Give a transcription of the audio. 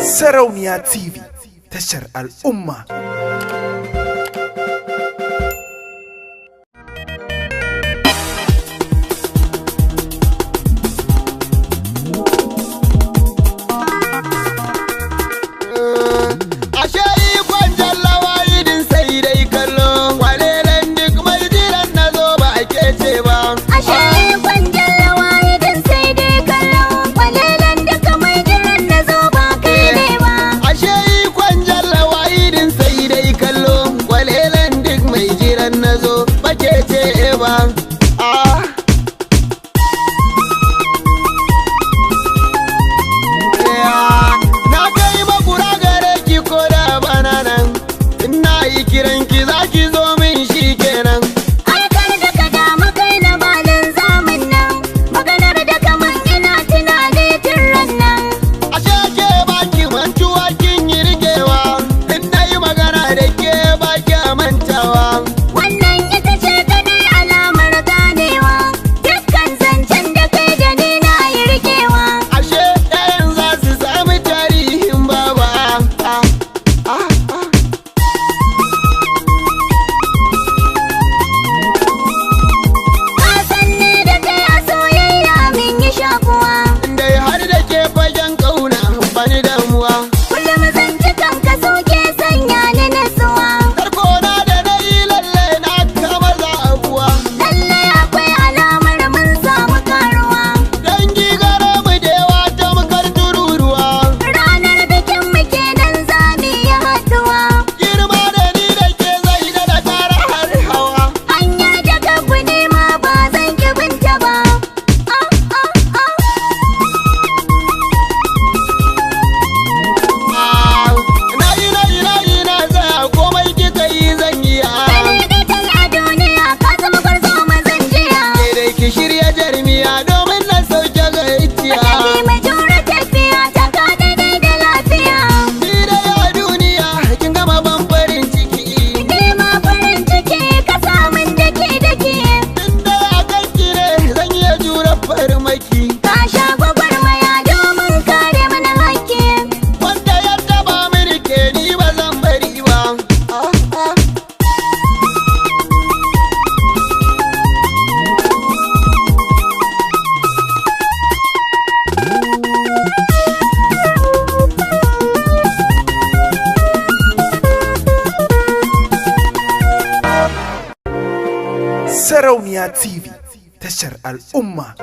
Sarauniya TV, tashar al'umma. Ashe ikon jallawa idin sai dai kallo, kwalelan duk mai jiran na zo ba a kece ba. Ashe ikon jallawa idan sai dai kallo, kwalelan duka mai jiran na zo ba kai ne ba. Ashe ikon jallawa idin sai dai kallo, kwalelan duk mai jiran na zo ba kece ba. Ah. Na kai makura gare ki ko da bana nan, ina yi kiran ki za ki zo min shi kenan. Aikar da ka damu kai na balin zamun nan, maganar da kaman ina tunani tun ran nan. Ashe ke baki mantuwa kin yi rikewa, in na yi magana da ke baki mantawa. Wannan ita ce kadai alamar ganewa, dukkan zancen da kai da ni na yi rikewa. Ashe ɗayan za su sami tarihin baba. Ah, ah, ah. Ka san ni da kai a soyayya min yi shakuwa. Dai har da ke fagen ƙauna bani damuwa. Kullum zantukan ka suke sanya ni nutsuwa. Tarkona da na yi lalle na kama za abuwa. Lallai akwai alamar mun samu karuwa. Dangi gare mu da yawa tamkar tururuwa. Ranar bikin mu kenan za mu yi haɗuwa. Girma da ni da ke zai da tara har hawa. Hanyar da ka bi ma ba zan ki binta ba. Ah, ah, ah. Na yi na yi na yi na tsaya komai kika yi zan yi a. Kaligitan a duniya ka zama gwarzo mazan jiya. Ke dai ki shirya jarmiya domin na sauke gaiciya. Tafi mai jure tafiya ta ka daidai da lafiya. Ni dai a duniya kin gama ban farin ciki. Ni ma farin ciki ka samun daki daki. Tun da a kan ki ne zan iya jure farmaki. Ka sha gwagwarmaya domin kare mana haƙƙi. Wanda ya taba mini ke ni ba zan bari ba. Ah, ah. Sarauniya TV, tashar al'umma.